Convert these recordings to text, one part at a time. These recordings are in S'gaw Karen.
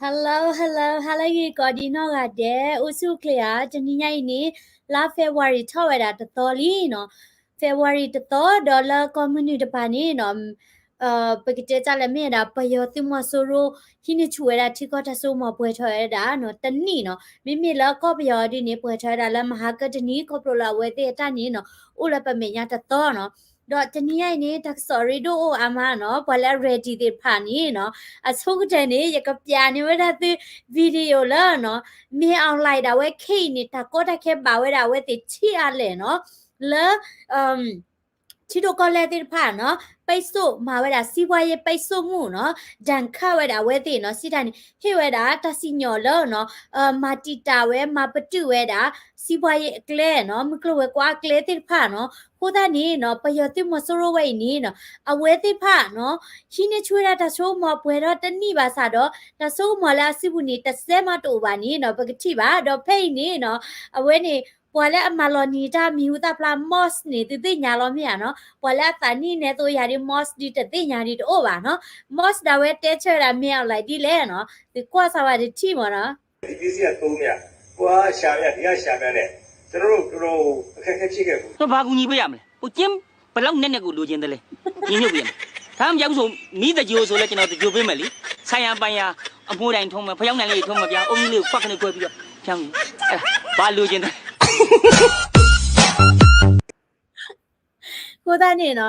Hello hello hello ဂ့ၤကိးဒံနီၢ်ဂၤဒဲး အိၣ်ဆူၣ်အိၣ်ချ့ဧါ. တနံၤညါအံၤန့ၣ် လါ February ထီၣ်ဝဲဒၣ်တသီလံနီၤ. February တသီ ဒီးလၢကီၢ်မုၢ်နုာ်တပၤန့ၣ်နီၤ ပကတဲတၢ်လၢမ့ၢ်ဝဲဒၣ် ပယီၤသုးမီၤစိရိၤ ဟံးန့ၢ်ဆူၣ်ဝဲဒၣ်ထံကီၢ်တၢ်စိကမီၤပှဲၤထီၣ်ဝဲဒၣ်နီၤ တနံၣ်နီၤ. မ့မ့ၢ်လၢကီၢ်ပယီၤဒ်န့ၣ် ပှဲၤထီၣ်ဝဲဒၣ်လၢမဟါကတနံၤ ခီဖျိလၢအဝဲသ့ၣ်အတၢ်န့ၣ်နီၤ အိၣ်လၢပမဲာ်ညါတသီနီၤ. ဒီးတနံၤညါအံၤန့ၣ် တၢ်ကစီၣ်ရ့ဒိၣ်အိၣ်အါမးနီၤ ပှၤလၢအ ready သ့ၣ်တဖၣ်န့ၣ်နီၤ အဆိကတၢၢ်န့ၣ် ယကပျးန့ၢ်ဝဲဒၣ်သု video လၢနီၤ မ့ၢ် online ဒၣ်ဝဲခဲအံၤန့ၣ် တၢ်ကီတၢ်ခဲဘၣ်ဝဲဒၣ်အဝဲသ့ၣ်ထံၣ်အါလဲၣ်နီၤ လၢ ထံဒိၣ်ကီၢ်လဲၢ်သ့ၣ်တဖၣ်နီၤ ပိတ်ဆို့ မၤဝဲဒၣ် စီးပွားရေးပိတ်ဆို့မှုနီၤ ဒဏ်ခတ် ဝဲဒၣ်အဝဲသ့ၣ်နီၤ စံးတၢ်န့ၣ် ဟ့ၣ်ဝဲဒၣ်တၢ်စံၣ်ညီၣ်လၢနီၤ မၤတံာ်တာ်ဝဲ မၤပတုာ်ဝဲဒၣ် စီးပွားရေးအကျဲနီၤ မုၢ်ကျိၤဝဲၤကွာ်အကျဲသ့ၣ်တဖၣ်နီၤ. အဃိသတးန့ၣ်နီၤ ပယီၤသုးမီၤစိရိၤဝဲအံၤန့ၣ်နီၤ အဝဲသ့ၣ်တဖၣ်နီၤ ဟံးန့ၢ်ဆူၣ်ဝဲဒၣ်တၢ်စိကမီၤပှဲၤထီၣ်တနံၣ်ဘၣ်ဆၣ်ဒီး တၢ်စိကမီၤလၢအစုပူၤန့ၣ် တစဲးမးတအိၣ်ဘၣ်န့ၣ်နီၤ ပကထံၣ်ဘၣ်. ဒီးဖဲအံၤန့ၣ်နီၤ အဝဲန့ၣ် ပှၤလၢအမၤလီၤနံၤတၢ်မံၤဟူသၣ်ဖျါ Moss န့ၣ် သုသ့ၣ်ညါလီၤမ့ၢ်ဧါနီၤ. ပှၤလၢအသးနံၣ်နဲသိယၤဒ် Moss ဒ်တသ့ၣ်ညါဒ်တအိၣ်ဘၣ်နီၤ. Moss ဒၣ်ဝဲတဲဆၢဝဲဒၣ် မ့ၢ် online ဒ်လဲၣ်နီၤ သုကွၢ်စၢ်ဝဲတထံၣ်မ့ၢ်နီၤ. ဒီးပယီၤသုးမီၤစိရိၤဝဲအံၤန့ၣ်နီၤ အဝဲသ့ၣ်တဖၣ်နီၤ ဒီး ဘာကူညီပေးရမလဲ ကိုကျင်း ဘယ်လောက်နည်းနည်းကိုလိုချင်သလဲ ညီညွတ်ပေးရမယ် ဒါမှမဟုတ်ဆို မီးသဂြိၤဆိုလည်း ကျွန်တော်သဂြိၤပေးမယ်လေ ဆိုင်ရာပိုင်ရာ အမိုးတိုင်ထိုးမယ် ဖယောင်းတိုင်လေးတွေထိုးမယ်ဗျာ အုတ်မုတ်လေးကိုခွက်ခနဲ့ခွဲပြီးတော့ဖြန်းမယ်အဲ့ဒါဘာလိုချင်သလဲ အဃိသတးန့ၣ်နီၤ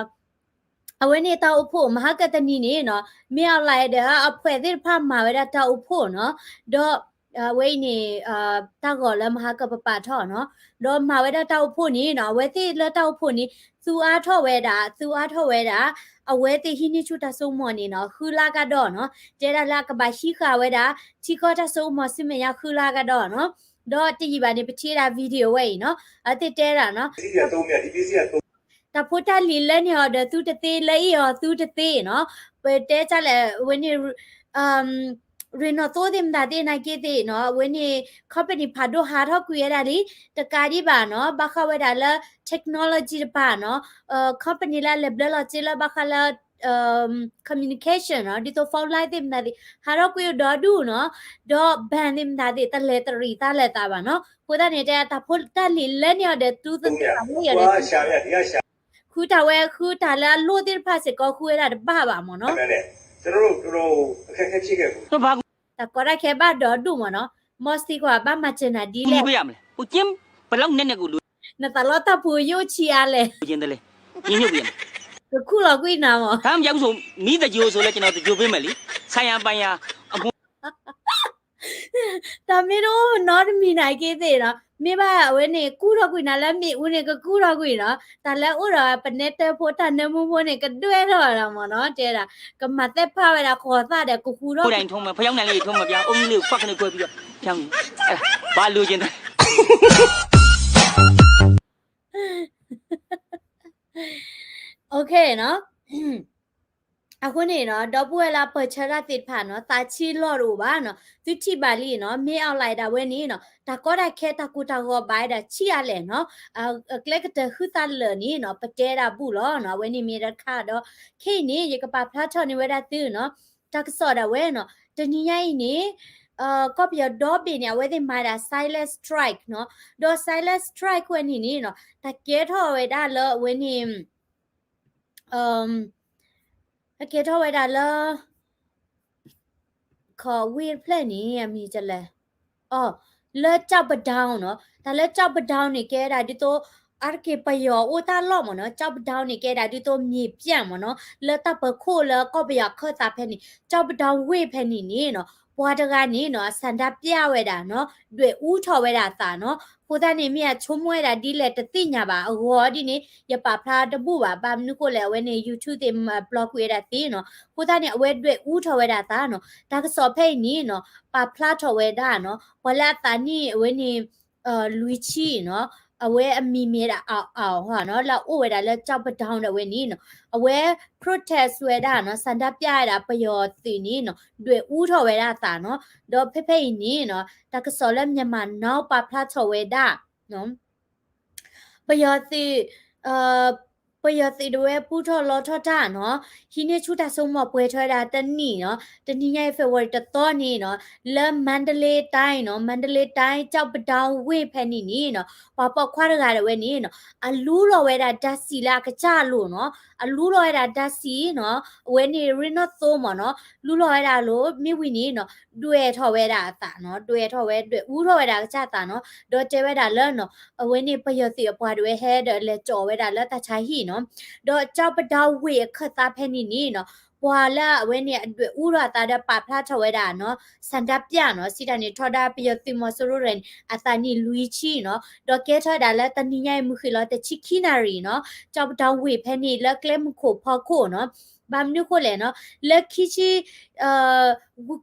အဝဲန့ၣ်တၢ်အိၣ်ဖှိၣ် မဟါကတနံၤန့ၣ်နီၤ မ့ၢ် online ဒီးအဖှဲးသ့ၣ်တဖၣ်မၤဝဲဒၣ်တၢ်အိၣ်ဖှိၣ်နီၤ ဒီး အဝဲအံၤန့ၣ် တၢ်ဂီၤလၢမဟါကပပာ်ထီၣ်နီၤ ဒီးမၤဝဲဒၣ်တၢ်အိၣ်ဖှိၣ်န့ၣ်နီၤ အဝဲသ့ၣ်လၢတၢ်အိၣ်ဖှိၣ်န့ၣ် သူအါထီၣ်ဝဲဒၣ် သူအါထီၣ်ဝဲဒၣ် အဝဲသ့ၣ်ဟံးန့ၢ်ဆူၣ်တၢ်စိကမီၤန့ၣ်နီၤ ဃုလါကဒီးနီၤ တဲဒၣ်လၢအကဘၣ်ဟံးဃာ်ဝဲဒၣ် ထံကီၢ်တၢ်စိကမီၤဆူမဲာ်ညါဃုလါကဒီးနီၤ ဒီးတယံာ်ဘၣ်န့ၣ် ပထံၣ်ဝဲဒၣ် video ဝဲအံၤနီၤ အဝဲသ့ၣ်တဲဒၣ်နီၤ တၢ်ဖိတၢ်လံၤလၢန့ၣ်အီၤဒီး သုတသ့ လၢအံၤအီၤသုတသ့နီၤ ပတဲတၢ်လဲၣ် အဝဲန့ၣ် ရ့ၣ်နီၣ်သိသ့ၣ်မတၤသ့ၣ်နာ်က့သ့ၣ်နီၤ အဝဲန့ၣ် company ဖးဒိၣ်ဟးထီၣ်ကွံာ်ဝဲဒၣ်လံ တကးဒံးဘၣ်နီၤ ဘၣ်ဃးဝဲဒၣ်လၢ technology တပၤနီၤ company လၢအလဲၤဘျၢလီၤစ့လၢဘၣ်ဃးလၢ communication နီၤ ဒ်သိး phone line သ့ၣ်မတၤသ့ၣ် ဟးထီၣ်ကွံာ်ဒီဒူၣ်နီၤ ဒီး bank သ့ၣ်မတၤသ့ၣ် တလဲၤတရံးသးလဲၤသးဘၣ်နီၤ အဃိသတးန့ၣ် တဲတၢ်ဖိတၢ်လံၤလၢန့ၣ်အီၤဒီး သုတသ့ဘၣ်လၢယၤဒီး ဃုတၢ်ဝဲ ဃုတၢ်လၢအလိၣ်သ့ၣ်တဖၣ်စ့ၢ်ကီး ဃုဝဲဒၣ်တဘၣ်ဘၣ်မ့ၢ်နီၤ တၢ်ကီတၢ်ခဲဘၣ်ဒီဒူၣ်မ့ၢ်နီၤ မီၤစတံကွၢ်ဘၣ်မၤစၢၤနၤဒ်လဲၣ် နသးလီတၢ်ပူၤယိၣ်ဆံးအါလဲၣ် ကခူၣ်လီၤကွံာ်နၤမ့ၢ် တၢ်မ့ၢ်တအိၣ်နီတမံၤနာ်က့သ့ၣ်နီၤ မ့ၢ်ဘၣ်အဝဲန့ၣ် ကူၣ်ထီၣ်ကွံာ်နၤလၢမ့ၣ်အူန့ၣ် ကကူၣ်ထီၣ်ကွံာ်နီၤ တၢ်လၢအိၣ်ဒီးပနဲတၢၢ်ဖိတၢ်နၢမူဖိန့ၣ် ကဒွဲၣ်ထီၣ်ဝဲဒၣ်မ့ၢ်နီၤ တဲဒၣ် ကမၤသ့ၣ်ဖးဝဲဒၣ်ဃိးသၣ်ဒီးကဟူထီၣ် OK နီၤ အဃိန့ၣ်နီၤ ဒီပုၢ်ဝဲၢ်လၢအပၢၢ်ဆၢတၢ်သ့ၣ်တဖၣ်နီၤ သးဆံးလီၢ်တအိၣ်ဘၣ်နီၤ သုထံၣ်ဘၣ်လံနီၤ မ့ၢ် online ဒၣ်ဝဲန့ၣ်နီၤ တၢ်ကီတၢ်ခဲတၢ်ကိၢ်တၢ်ဂီၤဘၣ်ဝဲဒၣ်ဆံးအါလဲၣ်နီၤ အကျဲကတၢၢ်ဃုသးလၢာ်န့ၣ်နီၤ ပတဲဒၣ်ဘူၣ်လီၤနီၤ အဝဲန့ၣ်မ့ၢ်တခါဒီး ခဲအံၤန့ၣ် ယကပာ်ဖျါထီၣ်န့ၢ်ဝဲဒၣ်သုနီၤ တၢ်ကစီၣ်ဒၣ်ဝဲနီၤ တနံၤညါအံၤန့ၣ် ကီၢ်ပယီၤဒီဘ့ၣ်န့ၣ် အဝဲသ့ၣ်မၤဒၣ် silent strike နီၤ ဒီး silent strike ဝဲန့ၣ်န့ၣ်နီၤ တၢ်ကဲထီၣ်ဝဲဒၣ်လၢအဝဲန့ၣ် တၢ်ကဲထီၣ်ဝဲဒၣ်လၢ ခီဝ့ၢ်တဖျၢၣ်န့ၣ် အမံၤတလဲၣ် အိ လၢ ကျောက်ပန်းတောင်း နီၤ တၢ်လၢ ကျောက်ပန်းတောင်း န့ၣ် ကဲဒၣ်ဒ်သိး အါတက့ၢ်ပယီၤအိၣ်တၢ်လီၢ်မ့ၢ်နီၤ ကျောက်ပန်းတောင်း န့ၣ် ကဲဒၣ်ဒ်သိး မြေပြန့် မ့ၢ်နီၤ လၢတၢ်ပၢၤခိၣ်လၢကီၢ်ပယီၤခၢၣ်သးဖဲန့ၣ် ကျောက်ပန်းတောင်း ဝ့ၢ် ဖဲန့ၣ်န့ၣ်နီၤ ပှၤတဂၤန့ၣ်နီၤ ဆန္ဒပြဝဲဒၣ်နီၤ ဒွဲၣ်အူထီၣ်ဝဲဒၣ်အသးနီၤ အဃိသတးန့ၣ် မ့ၢ်အဆိကမိၣ်ဝဲဒၣ်ဒ်လဲၣ်တသ့ၣ်ညါဘၣ် အဂီၢ်ဒ်န့ၣ် ယပာ်ဖျါတဘူၣ်ဘၣ် ဘၣ်မနုၤဃိလဲၣ် အဝဲန့ၣ် YouTube သ့ၣ် block ကွံာ်ဝဲဒၣ်သ့နီၤ အဃိသတးန့ၣ် အဝဲဒွဲၣ်အူထီၣ်ဝဲဒၣ်အသးနီၤ တၢ်ကစီၣ်ဖဲအံၤန့ၣ်နီၤ ပာ်ဖျါထီၣ်ဝဲဒၣ်နီၤ ပှၤလၢအသးနံၣ်အဝဲန့ၣ် လွံၢ်ဆံနီၤ အဝဲအမံၤမ့ၢ်ဒၣ် အောင်အောင် နီၤ လၢအအိၣ်ဝဲဒၣ်လၢ ကျောက်ပန်းတောင်း ဒၣ်ဝဲန့ၣ်နီၤ အဝဲ protest ဝဲဒၣ်နီၤ ဆန္ဒပြ ဝဲဒၣ်ပယီၤသုးန့ၣ်နီၤ ဒွဲၣ်အူထီၣ်ဝဲဒၣ်အသးနီၤ ဒီးဖဲဖဲအံၤန့ၣ်နီၤ တၢ်ကစီၣ်လၢ Myanmar Now ပာ်ဖျါထီၣ်ဝဲဒၣ် ပယီၤသုး ပယီၤသုးဒၣ်ဝဲပူထီၣ်လီထီၣ်တၢ်နီၤ, ဟံးန့ၢ်ဆူၣ်တၢ်စိကမီၤပှဲၤထီၣ်ဝဲဒၣ်တနံၣ်နီၤ, တနံၤညါအံၤ February တသီန့ၣ်နီၤ, လၢ Mandalay တၢ်နီၤ, Mandalay တၢ် ကၠီၣ်ပဒီဝ့ၢ်ဖဲန့ၣ်န့ၣ်နီၤ, ပှၤပိာ်ခွါတဂၤဒၣ်ဝဲန့ၣ်နီၤ, အလူလီၤဝဲဒၣ်ဓာတ်ဆီလၢအကစၢ်အလိၤနီၤ, အလူလီၤဝဲဒၣ်ဓာတ်ဆီနီၤ, အဝဲန့ၣ်ရ့နီၣ်သိမ့ၢ်နီၤ, လူလီၤဝဲဒၣ်အလိၤ မ့ၢ်ဝံၤန့ၣ်နီၤ, ဒွဲၣ်ထီၣ်ဝဲဒၣ်အသးနီၤ, ဒွဲၣ်ထီၣ်ဝဲ ဒွဲၣ်အူထီၣ်ဝဲဒၣ်အကစၢ်သးနီၤ, ဒီးတဲဝဲဒၣ်လၢနီၤ, အဝဲန့ၣ်ပယီၤသုးအပှၤဒၣ်ဝဲဟဲဒီးလဲၤကၠီၤဝဲဒၣ်လၢတၢ်ဆါဟံၣ်နီၤ, ဒီးကၠီၣ်ပဒီဝ့ၢ်အခၢၣ်သးဖဲန့ၣ်န့ၣ်နီၤ, ပှၤလၢအဝဲန့ၣ်အဒွဲၣ်အူထီၣ်အသးဒီးပာ်ဖျါထီၣ်ဝဲဒၣ်နီၤ, ဆန္ဒပြနီၤ, စံးတၢ်န့ၣ် ထီဒါပယီၤသုးမီၤစိရိၤန့ၣ် အသးနံၣ်လွံၢ်ဆံနီၤ, ဒီးကဲထီၣ်ဝဲဒၣ်လၢတနံၤညါအံၤမုၢ်ဃ့ၢ်လီၤတဆံခံနၣ်ရံၣ်နီၤ, ကၠီၣ်ပဒီဝ့ၢ်ဖဲန့ၣ်လၢကျဲမုၢ်ခိၣ်ဖီခိၣ်နီၤ, ဘၣ်မနုၤဃိလဲၣ်နီၤ, လၢခံဆံ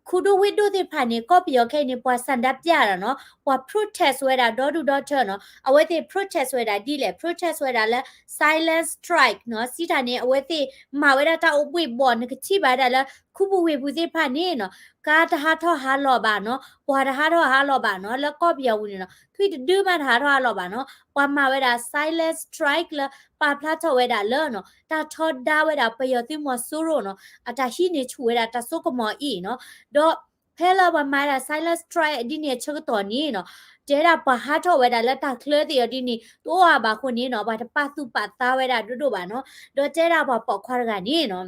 ခူဒိၣ်ဝ့ၢ်ဒိၣ်သ့ၣ်တဖၣ်န့ၣ် ကီၢ်ပယီၤခဲအံၤန့ၣ် ပှၤဆန္ဒပြတၢ်နီၤ, ပှၤ protest ဝဲဒၣ်ဒီဒူၣ်ဒီထၢနီၤ, အဝဲသ့ၣ် protest ဝဲဒၣ်ဒ်လဲၣ်, protest ဝဲဒၣ်လၢ silent strike နီၤ, စံးတၢ်န့ၣ် အဝဲသ့ၣ်မၤဝဲဒၣ်တၢ်အိၣ်ဘှ့ၣ်ဘီၣ် နကထံၣ်ဘၣ်ဝဲဒၣ်လၢ ခူပူၤဝ့ၢ်ပူၤသ့ၣ်တဖၣ်န့ၣ်နီၤ, ကါတဟးထီၣ်ဟးလီၤဘၣ်နီၤ, ပှၤတဟးထီၣ်ဟးလီၤဘၣ်နီၤ, လၢကီၢ်ပယီၤပူၤန့ၣ်နီၤ, ထွံၣ်တဒုမးတဟးထီၣ်ဟးလီၤဘၣ်နီၤ, ပှၤမၤဝဲဒၣ် silent strike လၢပာ်ဖျါထီၣ်ဝဲဒၣ်လၢနီၤ, တၢ်ထီဒါဝဲဒၣ်ပယီၤသုးမီၤစိရိၤနီၤ, အတၢ်ဟံးန့ၢ်ဆူၣ်ဝဲဒၣ်တၢ်စိကမီၤအံၤနီၤ, ဒီးဖဲလၢပှၤမၤဝဲဒၣ် silent strike ဒ်န့ၣ်အဆၢကတီၢ်န့ၣ်နီၤ, တဲဒၣ်ပှၤဟးထီၣ်ဝဲဒၣ်လၢတၢ်ချၢသ့ၣ်အီၤဒ်န့ၣ် တအိၣ်အါဘၣ်အဃိန့ၣ်နီၤ, ပှၤတပာ်သူၣ်ပာ်သးဝဲဒၣ်ဒိၣ်ဒိၣ်ဘၣ်နီၤ, ဒီးတဲဒၣ်ပှၤပိာ်ခွါတဂၤန့ၣ်နီၤ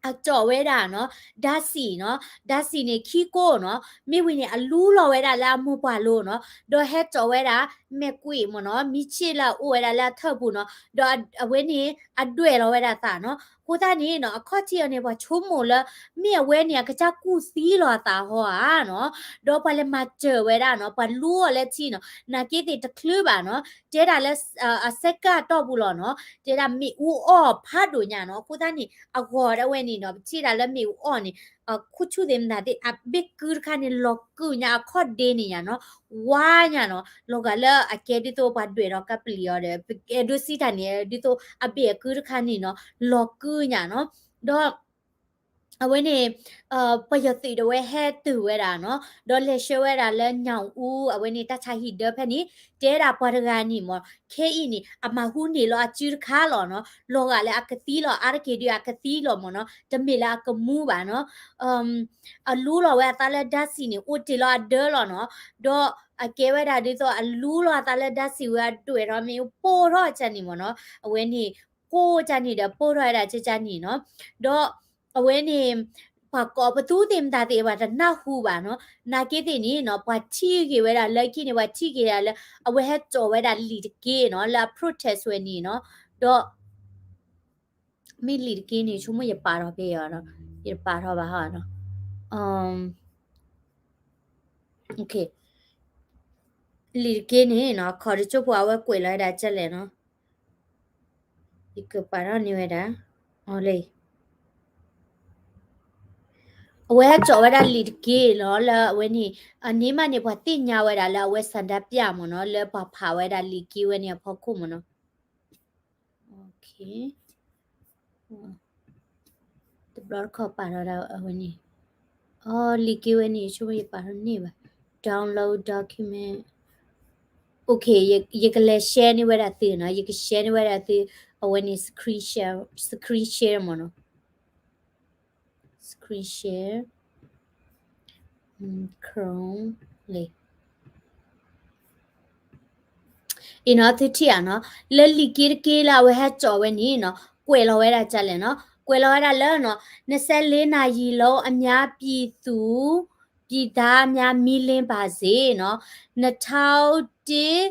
အကၠီၣ်ဝဲဒၣ်နီၤ, ဓာတ်ဆီနီၤ, ဓာတ်ဆီန့ၣ် ခံကိၢ်နီၤ, မ့ၢ်ဝံၤန့ၣ် အလူလီၤဝဲဒၣ်လၢအမိၢ်ပှၢ်လိၤနီၤ, ဒီးဟဲကၠီၣ်ဝဲဒၣ် မဲာ်ကွံာ်မ့ၢ်နီၤ, မ့ၢ်ဆ့ၣ်လၢအအိၣ်ဝဲဒၣ်လၢအထၢၣ်ပူၤနီၤ, ဒီးအဝဲန့ၣ် အဒွဲၣ်လီၤဝဲဒၣ်သးနီၤ, အဃိသတးန့ၣ်နီၤ, အခီၣ်ထံးအီၤန့ၣ် ပှၤဆိကမိၣ်လၢ မ့ၢ်အဝဲန့ၣ် အကစၢ်ကူၣ်သံလီၤအသးဟီဧါနီၤ, ဒီးပှၤလဲၤမၤစၢၤဝဲဒၣ်နီၤ, ပှၤလူအီၤလၢထံနီၤ, နာ်က့သ့ၣ်တချုးဘၣ်နီၤ, တဲဒၣ်လၢ အစဲးကၢ်တီၢ်ပူၤလီၤနီၤ, တဲဒၣ်မ့ၣ်အူအီၣ်ဖးဒိၣ်ညါနီၤ, အဃိသတးန့ၣ် အဂီၤဒၣ်ဝဲန့ၣ်နီၤ, ပထံၣ်ဒၣ်လၢမ့ၣ်အူအီၣ်န့ၣ် ခိၣ်ဆူၣ်သ့ၣ်မတၤသ့ၣ် အဘ့ၣ်ကုတခါန့ၣ် လီၤကုၢ်ညါ အခီၣ်ဒ့န့ၣ်ညါနီၤ, ဝါညါနီၤ, လီၤဂာ်လၢအကဲဒ်သိးပှၤဒွဲၣ်ဒီးကပလံၤအီၤဒီး ပကဲဒိးစံးတၢ်န့ၣ် ဒ်သိးအဘ့ၣ်အကုတခါန့ၣ်နီၤ, လီၤကုၢ်ညါနီၤ, ဒီး အဝဲန့ၣ် ပယီၤသုးဒၣ်ဝဲဟဲတုၤဝဲဒၣ်နီၤ, ဒီးလဲၤဆှၢဝဲဒၣ်လၢညၣ်အူ အဝဲန့ၣ်တၢ်ဆါဟံၣ်ဒၢဖဲန့ၣ်, တဲဒၣ်ပှၤတဂၤန့ၣ်မ့ၢ် ခဲအံၤန့ၣ် အမၤဟူန့ၢ်လီၤအစုတခါလီၤနီၤ, လီၤဂာ်လၢအကသံလီၤ အါတက့ၢ်ဒုးအကသံလီၤမ့ၢ်နီၤ, တမ့ၢ်လၢအကမူဘၣ်နီၤ, အလူလီၤဝဲအသးလၢဓာတ်ဆီန့ၣ် အိၣ်တ့ၢ်လီၤအဒၢလီၤနီၤ, ဒီးအကဲဝဲဒၣ်ဒ်သိးအလူလီၤအသးလၢဓာတ်ဆီဝဲအဒွဲၣ်ထီၣ်မ့ၢ်ပိၢ်ထီၣ်ကၢ်န့ၣ်မ့ၢ်နီၤ, အဝဲန့ၣ် ကိၢ်ကၢ်န့ၣ်ဒီးပိၢ်ထီၣ်ဝဲဒၣ်ကၢ်န့ၣ်နီၤ, ဒီးအဝဲန့ၣ် ပှၤကိးပသူသ့ၣ်မတၤသ့ၣ် ပှၤတနၢ်ဟူဘၣ်နီၤ, နာ်က့သ့ၣ်န့ၣ်နီၤ ပှၤထံၣ်ဂ့ၤဝဲဒၣ်လၢခံန့ၣ် ပှၤထံၣ်ဂ့ၤဒၣ်လၢ အဝဲဟဲကၠီၣ်ဝဲဒၣ်လံာ်တက့ၢ်နီၤ လၢအ protest ဝဲန့ၣ်နီၤ, ဒီး မ့ၢ်လံာ်တက့ၢ်န့ၣ် ဆိကမိၣ်ယပာ်ထီၣ်ဖဲအီၤနီၤ, ယတပာ်ထီၣ်ဘၣ်ဟီနီၤ, လံာ်တက့ၢ်န့ၣ်နီၤ ခီၣ်တကၠိၢ်ဖိအဝဲကွဲးလီၤဝဲဒၣ်ကၢ်လဲၣ်နီၤ, ယကပာ်ထီၣ်န့ၢ်ဝဲဒၣ်, အီၤလံ အဝဲဟဲကၠီၣ်ဝဲဒၣ်လံာ်တက့ၢ်လီၤ လၢအဝဲန့ၣ်, အန့ၣ်မးန့ၣ် ပှၤသ့ၣ်ညါဝဲဒၣ်လၢအဝဲ ဆန္ဒပြ မ့ၢ်နီၤ လၢပှၤဖးဝဲဒၣ်လံာ်က့ၢ်ဝဲန့ၣ်အဖီခိၣ်မ့ၢ်နီၤ, တဘျီတခီၣ်ပာ်ထီၣ်ဒၣ်အဝဲန့ၣ်, အီၤ လံာ်က့ၢ်ဝဲန့ၣ် ဆိကမိၣ်ယပာ်ထီၣ်န့ၢ်ဘၣ်, download document, ယကလဲၤ share န့ၢ်ဝဲဒၣ်သုနီၤ, ယက share န့ၢ်ဝဲဒၣ်သု, အဝဲန့ၣ် screen share, screen share မ့ၢ်နီၤ, screen share, Chrome လံ အံၤနီၤ သုထံၣ်ဧါနီၤ, လၢလံာ်က့ၢ်တက့ၢ်လၢအဝဲဟဲကၠီၣ်ဝဲန့ၣ်နီၤ, ကွဲးလီၤဝဲဒၣ်ကၢ်လဲၣ်နီၤ, ကွဲးလီၤဝဲဒၣ်လၢနီၤ, နှစ်ဆယ့်လေးနာရီလုံး အများပြည်သူ ပြည်သားများ မီးလင်းပါစေနီၤ, နှစ်ထောင့်တစ်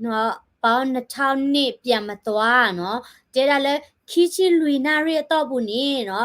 နှစ်ထောင့်နှစ် ပြန်မသွားနီၤ, တဲဒၣ်လၢ ခံဆံလွံၢ်နၣ်ရံၣ်အတီၢ်ပူၤန့ၣ်နီၤ,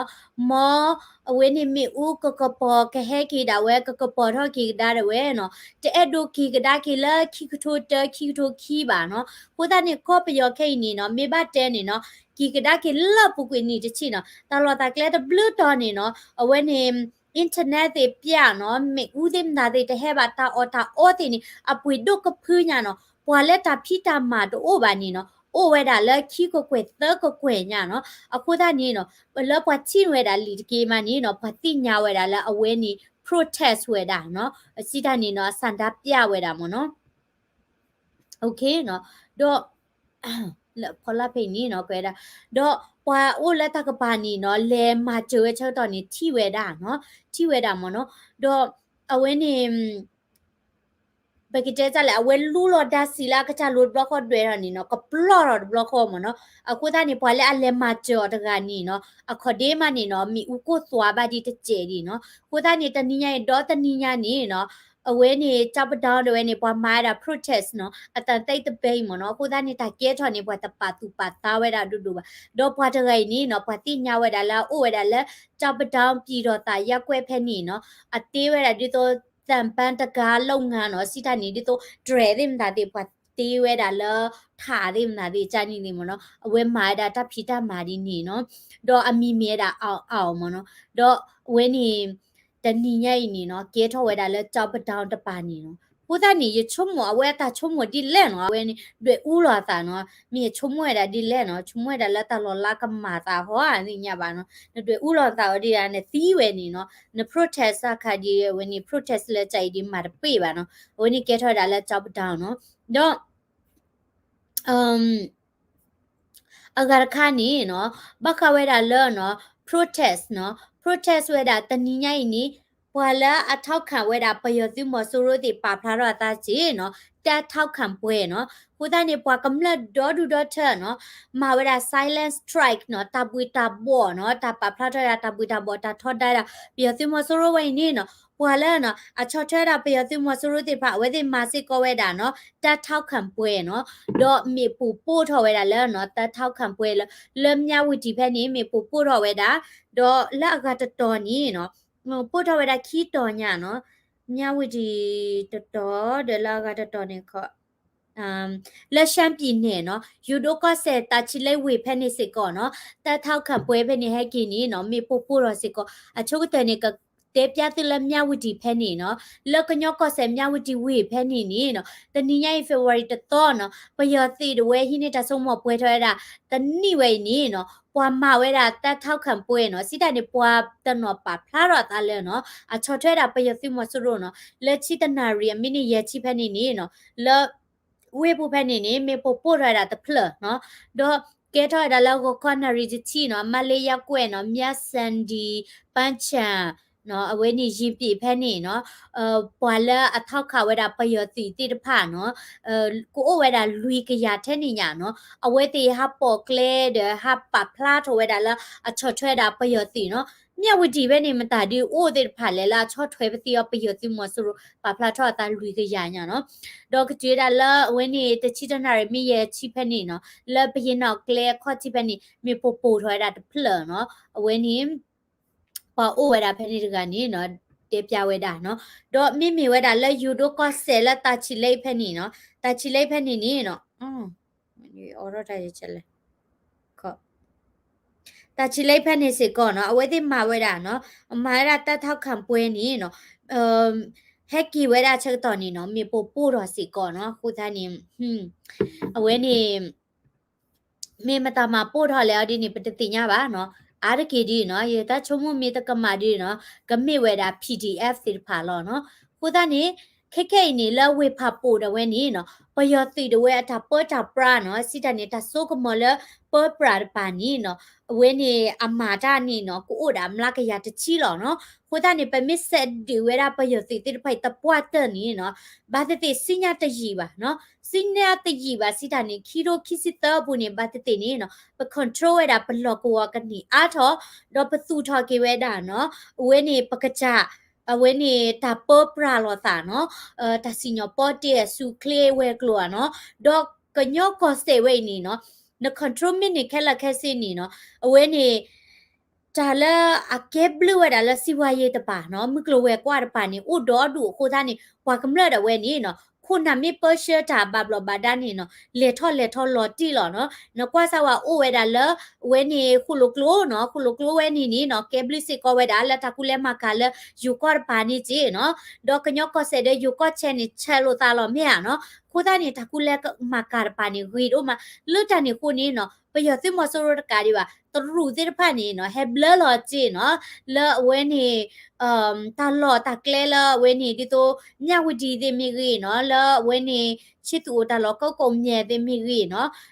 မ် အဝဲန့ၣ် မ့ၣ်အူကကပီၤကဟဲက့ၤဒၣ်ဝဲ ကကပီၤထီၣ်က့ၤကဒါဒၣ်ဝဲနီၤ, တအဲၣ်ဒိးက့ၤကဒါက့ၤလၢခံကထိတၢ ခံကထိခံဘၣ်နီၤ, အဃိသတးန့ၣ် ကီၢ်ပယီၤခဲအံၤန့ၣ်နီၤ မ့ၢ်ဘၣ်တဲန့ၣ်နီၤ က့ၤကဒါက့ၤလၢပူၤကွံာ်နံၣ်တဆံနီၤ, တၢ်လီၢ်တၢ်ကျဲတဘျုးတီၤန့ၣ်နီၤ အဝဲန့ၣ် internet သ့ၣ်ပျၢ်နီၤ မ့ၣ်အူသ့ၣ်မတၤသ့ၣ်တဟဲဘၣ် တၢ်အီၣ်တၢ်အီသ့ၣ်န့ၣ် အပှ့ၤဒိၣ်ကဖုညါနီၤ, ပှၤလၢတၢ်ဖံးတၢ်မၤတအိၣ်ဘၣ်န့ၣ်နီၤ အိၣ်ဝဲဒၣ်လၢခံကကွဲၢ်သၢကကွဲၢ်ညါနီၤ, အဃိသတးန့ၣ်နီၤ လၢပှၤထံၣ်ဝဲဒၣ်လံာ်တက့ၢ်မးန့ၣ်နီၤ ပှၤသ့ၣ်ညါဝဲဒၣ်လၢအဝဲန့ၣ် protest ဝဲဒၣ်နီၤ, စံးတၢ်န့ၣ်နီၤ ဆန္ဒပြ ဝဲဒၣ်မ့ၢ်နီၤ, ဒီး ဖီလာ်ဖဲအံၤန့ၣ်နီၤ ကွဲးဒၣ်, ဒီးပှၤအိၣ်လၢတၢ်ကပၤန့ၣ်နီၤ လဲၤမၤစၢၤဝဲဆၢကတီၢ်န့ၣ် ထံၣ်ဝဲဒၣ်နီၤ, ထံၣ်ဝဲဒၣ်မ့ၢ်နီၤ, ဒီးအဝဲန့ၣ် ပကတဲတၢ်လဲၣ် အဝဲလူလီၤဒါစံးလၢအကစၢ်လိၤတဘျီဃီဒွဲၣ်ထီၣ်န့ၣ်နီၤ ကပျီၢ်ထီၣ်တဘျီဃီမ့ၢ်နီၤ. အဃိသတးန့ၣ် ပှၤလၢအလဲၤမၤစၢၤအီၤတဂၤန့ၣ်နီၤ အခီၣ်ဒ့မးန့ၣ်နီၤ မ့ၣ်အူကိၢ်သွးဘၣ်ဒံးတစဲးဒံးနီၤ. အဃိသတးန့ၣ် တနံၤညါအံၤ ဒီတနံၤညါန့ၣ်နီၤ အဝဲန့ၣ် South Sudan ဒၣ်ဝဲန့ၣ် ပှၤမၤဝဲဒၣ် protest နီၤ အတၢ်သ့တဘဲအံၤမ့ၢ်နီၤ. အဃိသတးန့ၣ် တၢ်ကဲထီၣ်န့ၣ် ပှၤတပာ်သူၣ်ပာ်သးဝဲဒၣ်ဒိၣ်ဒိၣ်ဘၣ်. ဒီးပှၤတဂၤအံၤန့ၣ်နီၤ ပှၤသ့ၣ်ညါဝဲဒၣ်လၢအအိၣ်ဝဲဒၣ်လၢ South Sudan ပျံၤဒီးသးယၢကွဲၢ်ဖဲန့ၣ်နီၤ အတ့ဝဲဒၣ်ဒ်သိး သံၣ်ပန်းတံခါးလုပ်ငန်း နီၤ စံးတၢ်န့ၣ် ဒ်သိး တြဲၤသ့ၣ်မတၤသ့ၣ် ပှၤတ့ဝဲဒၣ်လၢ ထးသ့ၣ်မတၤသ့ၣ် ကန့ၣ်သ့ၣ်မ့ၢ်နီၤ အဝဲမၤဝဲဒၣ်တၢ်ဖံးတၢ်မၤဒ်န့ၣ်နီၤ. ဒီးအမံၤမ့ၢ်ဝဲဒၣ် အီၣ်အီၣ်မ့ၢ်နီၤ. ဒီးအဝဲန့ၣ် တနံၤညါအံၤန့ၣ်နီၤ ကဲထီၣ်ဝဲဒၣ်လၢ South Sudan တပၤန့ၣ်နီၤ. အဃိသတးန့ၣ် ယဆိကမိၣ် အဝဲအတၢ်ဆိကမိၣ်ဒ်လဲၣ်နီၤ အဝဲန့ၣ် ဒွဲၣ်အူလီၤအသးနီၤ. မ့ၢ်ယဆိကမိၣ်ဝဲဒၣ်ဒ်လဲၣ်နီၤ ဆိကမိၣ်ဝဲဒၣ်လၢတၢ်လီၤလးကမၤသးဟီဧါ သ့ၣ်ညါဘၣ်နီၤ. နဒွဲၣ်အူလီၤသးဝဲဒၣ်န့ၣ် နသံဝဲန့ၣ်နီၤ န protest အခါဒ်အဝဲန့ၣ် protest လၢကၢ်အံၤဒ် မၤတပှဲၤဘၣ်နီၤ. အဝဲန့ၣ်ကဲထီၣ်ဝဲဒၣ်လၢ South Sudan နီၤ. ဒီး အဂၤတခါန့ၣ်နီၤ ဘၣ်ဃးဝဲဒၣ်လၢနီၤ protest နီၤ protest ဝဲဒၣ်တနံၤညါအံၤန့ၣ် ပှၤလၢအထောက်ခံဝဲဒၣ်ပယီၤသုးမီၤစိရိၤသ့ၣ် ပာ်ဖျါထီၣ်အသးစ့ၢ်နီၤ တပ်ထောက်ခံပွဲနီၤ. အဃိသတးန့ၣ် ပှၤကမျၢၢ်ဒီဒူၣ်ဒီထၢနီၤ မၤဝဲဒၣ် silent strike နီၤ တၢ်ဘှံးတၢ်ဘှီးနီၤ တၢ်ပာ်ဖျါထီၣ်ဝဲဒၣ်တၢ်ဘှံးတၢ်ဘှီး တၢ်ထီဒါဒၣ် ပယီၤသုးမီၤစိရိၤဝဲအံၤန့ၣ်နီၤ ပှၤလၢနီၤ အဆီၣ်ထွဲဒၣ်ပယီၤသုးမီၤစိရိၤသ့ၣ်တဖၣ် အဝဲသ့ၣ်မၤစ့ၢ်ကီးဝဲဒၣ်နီၤ တပ်ထောက်ခံပွဲနီၤ. ဒီးမ့ၣ်ပိၢ်ပိၢ်ထီၣ်ဝဲဒၣ်လၢနီၤ တပ်ထောက်ခံပွဲလၢ လၢ မြဝတီ ဖဲန့ၣ် မ့ၣ်ပိၢ်ပိၢ်ထီၣ်ဝဲဒၣ် ဒီးလၢအဂၤတတီၤန့ၣ်နီၤ ပိၢ်ထီၣ်ဝဲဒၣ်ခံတီၤညါနီၤ မြဝတီ တတီၤ ဒီးလၢအဂၤတတီၤန့ၣ်ခီ လၢ ရှမ်းပြည်နယ် နီၤ ယိၤဒိၣ်ကီၢ်စဲၣ် တာချီလိတ် ဝ့ၢ် ဖဲန့ၣ်စ့ၢ်ကီးနီၤ တပ်ထောက်ခံပွဲ ဖဲန့ၣ်ဟဲက့ၤန့ၣ်နီၤ မ့ၣ်ပိၢ်ပိၢ်ထီၣ်စ့ၢ်ကီး အဆိကတၢၢ်န့ၣ် ကတဲပျၢ်သုလၢ မြဝတီ ဖဲန့ၣ်နီၤ လၢကညီကီၢ်စဲၣ် မြဝတီ ဝ့ၢ် ဖဲန့ၣ်န့ၣ်နီၤ တနံၤညါအံၤ February တသီနီၤ ပယီၤသုးဒၣ်ဝဲဟံးန့ၢ်တၢ်ဆိကမိၣ်ပှဲၤထီၣ်ဝဲဒၣ် တနံၣ်ဝဲအံၤန့ၣ်နီၤ ပှၤမၤဝဲဒၣ် တပ်ထောက်ခံပွဲ နီၤ စံးတၢ်န့ၣ် ပှၤတနီၤပာ်ဖျါထီၣ်အသးလၢနီၤ အဆီၣ်ထွဲဒၣ်ပယီၤသုးမီၤစိရိၤနီၤ လၢဆံတနၣ်ရံၣ် အမံးနံးယဲၢ်ဆံဖဲန့ၣ်န့ၣ်နီၤ လၢ ဝ့ၢ်ပူၤဖဲန့ၣ်န့ၣ် မ့ၣ်ပိၢ်ပိၢ်ထီၣ်ဝဲဒၣ်တဖျၢၣ်နီၤ ဒီးကဲထီၣ်ဝဲဒၣ်လၢဂီၤခီနၣ်ရံၣ်တဆံနီၤ မါလ့ယဲကွဲၢ်နီၤ မြဆန်ဒီပန်းခြံ နီၤ အဝဲန့ၣ် ရင်ပြင် ဖဲန့ၣ်နီၤ ပှၤလၢအထောက်ခံဝဲဒၣ်ပယီၤသုးသ့ၣ်တဖၣ်နီၤ ကအိၣ်ဝဲဒၣ်လွံၢ်ကယၤထဲန့ၣ်ညါနီၤ အဝဲသ့ၣ်ဟးပိာ်ကျဲဒီးဟးပာ်ဖျါထီၣ်ဝဲဒၣ်လၢအဆီၣ်ထွဲဒၣ်ပယီၤသုးနီၤ မြဝတီ ဖဲန့ၣ် မတၤဒုးအိၣ်သ့ၣ်တဖၣ်လဲၣ် လၢအဆီၣ်ထွဲပသံအီၤပယီၤသုးမီၤစိရိၤ ပာ်ဖျါထီၣ်အသးလွံၢ်ကယၤညါနီၤ ဒီးကတုၤဝဲဒၣ်လၢအဝဲန့ၣ် တဆံတနၣ်ရံၣ် မံးနံးယဲၢ်ဆံဖဲန့ၣ်နီၤ လၢပယ့ၣ်နီၣ်ကျဲအခီၣ်ထံးဖဲန့ၣ် မ့ၣ်ပိၢ်ပိၢ်ထီၣ်ဝဲဒၣ်တဖျၢၣ်နီၤ အဝဲန့ၣ် ပှၤအိၣ်ဝဲဒၣ်ဖဲန့ၣ်တဂၤန့ၣ်နီၤ တဲပျၢ်ဝဲဒၣ်နီၤ ဒီးမ့မ့ၢ်ဝဲဒၣ်လၢယိၤဒိၣ်ကီၢ်စဲၣ်လၢတာချီလိတ် ဖဲန့ၣ်နီၤ တာချီလိတ် ဖဲန့ၣ်န့ၣ်နီၤ အိးထီၣ်တၢ်ယဲၢ်လဲၣ် တာချီလိတ် ဖဲန့ၣ်စ့ၢ်ကီးနီၤ အဝဲသ့ၣ်မၤဝဲဒၣ်နီၤ မၤဝဲဒၣ်တပ်ထောက်ခံပွဲန့ၣ်နီၤ ဟဲက့ၤဝဲဒၣ်ဆၢကတီၢ်န့ၣ်နီၤ မ့ၣ်ပိၢ်ပိၢ်ထီၣ်စ့ၢ်ကီးနီၤ အဃိသတးန့ၣ် အဝဲန့ၣ် မ့ၢ်မတၤမၤပိၢ်ထီၣ်လဲၣ်အီၤဒ်န့ၣ် ပတသ့ၣ်ညါဘၣ်နီၤ အါတက့ၢ်ဒ်နီၤ ယတၢ်ဆိကမိၣ်မ့ၢ်တကမၣ်ဒ်နီၤ ကမ့ၢ်ဝဲဒၣ် PDF သ့ၣ်တဖၣ်လီၤနီၤ အဃိသတးန့ၣ် ခဲခဲအံၤန့ၣ် လၢဝ့ၢ်ဖးပိာ်ဒၣ်ဝဲန့ၣ်နီၤ ပယီၤသုးဒၣ်ဝဲအတၢ်ပၢတၢ်ပြးနီၤ စံးတၢ်န့ၣ် တၢ်စိကမီၤလၢပၢပြးတပၤန့ၣ်နီၤ အဝဲန့ၣ်အမၤတၢ်န့ၣ်နီၤ ကအိၣ်ဒၣ်မျးကယၤတဆံလီၤနီၤ အဃိသတးန့ၣ် ပမ့ၢ်စဲးဒုးဝဲဒၣ်ပယီၤသုးသ့ၣ်တဖၣ်အံၤသပှၢ်တၢၢ်န့ၣ်နီၤ ဘၣ်သ့ၣ်သ့ၣ်စံညါတယံာ်ဘၣ်နီၤ စံညါတယံာ်ဘၣ်စံးတၢ်န့ၣ် ခံကထိခံဆံသၢအပူၤန့ၣ် ဘၣ်သ့ၣ်သ့ၣ်န့ၣ်နီၤ ပ control ဝဲဒၣ်ပလီၢ်ကဝီၤကန့ၢ်အါထီၣ် ဒီးပသူၣ်ထီၣ်က့ၤဝဲဒၣ်နီၤ အဝဲန့ၣ်ပကစၢ် အဝဲန့ၣ်တၢ်ပၢပြးလိာ်သးနီၤ တၢ်စံၣ်ညီၣ်ပီတ့အဆူၣ်ချ့ဝဲၤကျိၤဧါနီၤ ဒီးကညီကီၢ်စဲၣ်ဝဲအံၤန့ၣ်နီၤ န control မ့ၢ်န့ၢ်ခဲလၢာ်ခဲဆ့န့ၣ်နီၤ အဝဲန့ၣ် တၢ်လၢအကဲဘျုးဝဲဒၣ်လၢစံးဝဲယဲၢ်တပၤနီၤ မုၢ်ကျိၤဝဲၤကွာ်တပၤန့ၣ် အိၣ်ဒီးဒူၣ်အဃိသတးန့ၣ် ပှၤကမျၢၢ်ဒၣ်ဝဲန့ၣ်နီၤ ခိၣ်နၢ်မ့ၢ်ပၢဆှၢတၢ်ဘၣ်ဘျီးဘၣ်ဒါန့ၣ်နီၤ လဲၤထီၣ်လဲၤထီလီၤတံၢ်လီၤနီၤ နကွၢ်စၢ်ဝဲအိၣ်ဝဲဒၣ်လၢ အဝဲန့ၣ် ဃိၣ်လိာ်ကျိနီၤ ဃိၣ်လိာ်ကျိဝဲန့ၣ်န့ၣ်နီၤ ကဲဘျုးစ့ၢ်ကီးဝဲဒၣ်လၢတၢ်ကူၣ်လဲၤမၤကၤလၢယိၤကီၢ်တပၤန့ၣ်က့နီၤ ဒီးကညီကီၢ်စဲၣ်ဒီးယိၤကီၢ်ဆဲးန့ၣ် ဆဲးလိာ်သးလီၤမ့ၢ်ဧါနီၤ အဃိသတးန့ၣ် တၢ်ကူၣ်လဲၤမၤကၤတပၤန့ၣ် ဂ့ၤဒိၣ်မး လၢတၢ်န့ၣ်အဃိန့ၣ်နီၤ ပယီၤသုးမီၤစိရိၤတကးဒံးဘၣ် တရူးသ့ၣ်တဖၣ်န့ၣ်နီၤ ဟဲဘျၢလီၤစ့နီၤ လၢအဝဲန့ၣ် တၢ်လီၢ်တၢ်ကျဲလၢအဝဲန့ၣ် ဒ်သိး မြဝတီ သ့ၣ်မ့ၢ်ဂ့ၤနီၤ လၢအဝဲန့ၣ် ခၠံးသူၣ်အိၣ်တၢ်လီၢ် ကိးကိးမၠဲၣ် သ့ၣ်မ့ၢ်ဂ့ၤနီၤ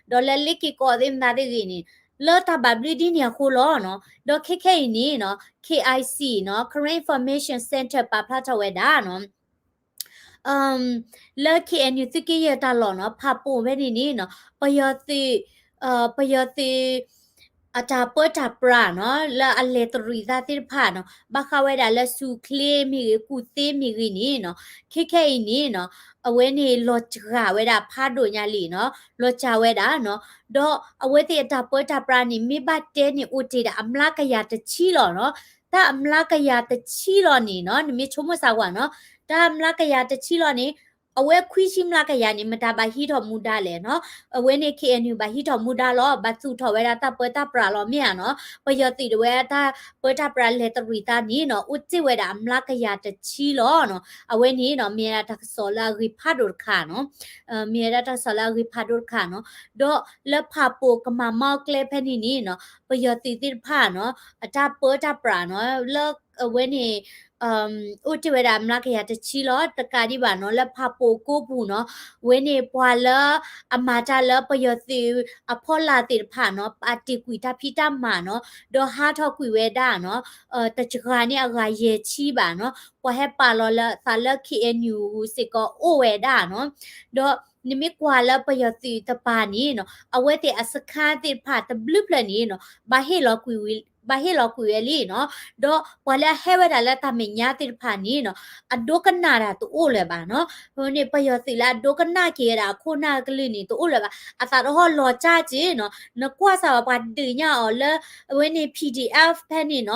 ဒီးလၢလ့က့ၤကီၢ်သ့ၣ်မတၤသ့ၣ်ဂ့ၤန့ၣ် လၢတၢ်ဘၣ်ဘျုးဒ်န့ၣ်အဃိလီၤနီၤ ဒီးခဲခဲအံၤန့ၣ်နီၤ KIC နီၤ Karen Information Center ပာ်ဖျါထီၣ်ဝဲဒၣ်နီၤ လၢ KNU သုးက့ယဲၢ်တၢ်လီၢ်နီၤ ဖးပိာ်ဖဲန့ၣ်န့ၣ်နီၤ ပယီၤသုး ပယီၤသုး အတၢ်ပၢတၢ်ပြးနီၤ လၢအလဲၤတရံးသးသ့ၣ်တဖၣ်နီၤ ဘၣ်ဃးဝဲဒၣ်လၢဆူၣ်ချ့မ့ၢ်ဂ့ၤ ကူၣ်သ့မ့ၢ်ဂ့ၤန့ၣ်နီၤ ခဲခဲအံၤန့ၣ်နီၤ အဝဲန့ၣ်လီၤစှၤဝဲဒၣ်ဖးဒိၣ်ညါလံနီၤ လီၤစှၤဝဲဒၣ်နီၤ ဒီးအဝဲသ့ၣ်အတၢ်ပၢတၢ်ပြးန့ၣ် မ့ၢ်ဘၣ်တဲန့ၣ် အိၣ်တ့ၢ်ဒၣ်အမျးကယၤတဆံလီၤနီၤ တၢ်အမျးကယၤတဆံလီၤန့ၣ်နီၤ နမ့ၢ်ဆိကမိၣ်စၢ်ကွၢ်နီၤ တၢ်အမျးကယၤတဆံလီၤန့ၣ် အဝဲခွံဆံမျးကယၤန့ၣ် မတၤဘၣ်ဟံးထီၣ်မူဒါလဲၣ်နီၤ အဝဲန့ၣ် KNU ဘၣ်ဟံးထီၣ်မူဒါလီၤ ဘၣ်သူၣ်ထီၣ်ဝဲဒၣ်တၢ်ပၢတၢ်ပြးလီၤမ့ၢ်ဧါနီၤ ပယီၤသုးဒၣ်ဝဲတၢ်ပၢတၢ်ပြးလဲၤတရံးသးန့ၣ်နီၤ အိၣ်တ့ၢ်ဝဲဒၣ်အမျးကယၤတဆံလီၤနီၤ အဝဲန့ၣ်နီၤ မ့ၢ်ဝဲဒၣ်တၢ်ကစီၣ်လၢအဂ့ၤဖးဒိၣ်တခါနီၤ မ့ၢ်ဝဲဒၣ်တၢ်ကစီၣ်လၢအဂ့ၤဖးဒိၣ်တခါနီၤ ဒီးလၢဖးပိာ်ကမၤမီကျဲဖဲန့ၣ်န့ၣ်နီၤ ပယီၤသုးသ့ၣ်တဖၣ်နီၤ အတၢ်ပၢတၢ်ပြးနီၤ လၢအဝဲန့ၣ် အိၣ်တ့ၢ်ဝဲဒၣ်အမျးကယၤတဆံလီၤ တကးဒံးဘၣ်နီၤ လၢဖးပိာ်ကိးပူၤနီၤ ဝဲန့ၣ်ပှၤလၢအမၤတၢ်လၢပယီၤသုးအဖီလာ်သ့ၣ်တဖၣ်နီၤ ပာ်တ့ၢ်ကွံာ်တၢ်ဖံးတၢ်မၤနီၤ ဒီးဟးထီၣ်ကွံာ်ဝဲဒၣ်နီၤ တစှၤန့ၢ်အဂၤယဲၢ်ဆံဘၣ်နီၤ ပှၤဟဲပာ်လီၤလၢအသးလၢ KNU စ့ၢ်ကီးအိၣ်ဝဲဒၣ်နီၤ ဒီးနမ့ၢ်ကွၢ်လၢပယီၤသုးတပၤန့ၣ်နီၤ အဝဲသ့ၣ်အစခါသ့ၣ်တဖၣ်တဘျုးဖျၢၣ်န့ၣ်နီၤ ဘၣ်ဟ့ၣ်လီၤကွံာ်ဝဲ ဘၣ်ဟ့ၣ်လီၤကွံာ်ဝဲလံနီၤ ဒီးပှၤလၢအဟဲဝဲဒၣ်လၢတၢ်မဲာ်ညါသ့ၣ်တဖၣ်န့ၣ်နီၤ အဒိကနၣ်တၢ်တအိၣ်လၢၤဘၣ်နီၤ အဝဲန့ၣ် ပယီၤသုးလၢအဒိကနၣ်က့ၤဝဲဒၣ်အခိၣ်နၢ်ကလုၢ်န့ၣ် တအိၣ်လၢၤဘၣ် အသးတဟီၣ်လီၤကၢ်က့နီၤ နကွၢ်စၢ်ဝဲပှၤဒုးညါအီၤလၢ အဝဲန့ၣ် PDF ဖဲန့ၣ်နီၤ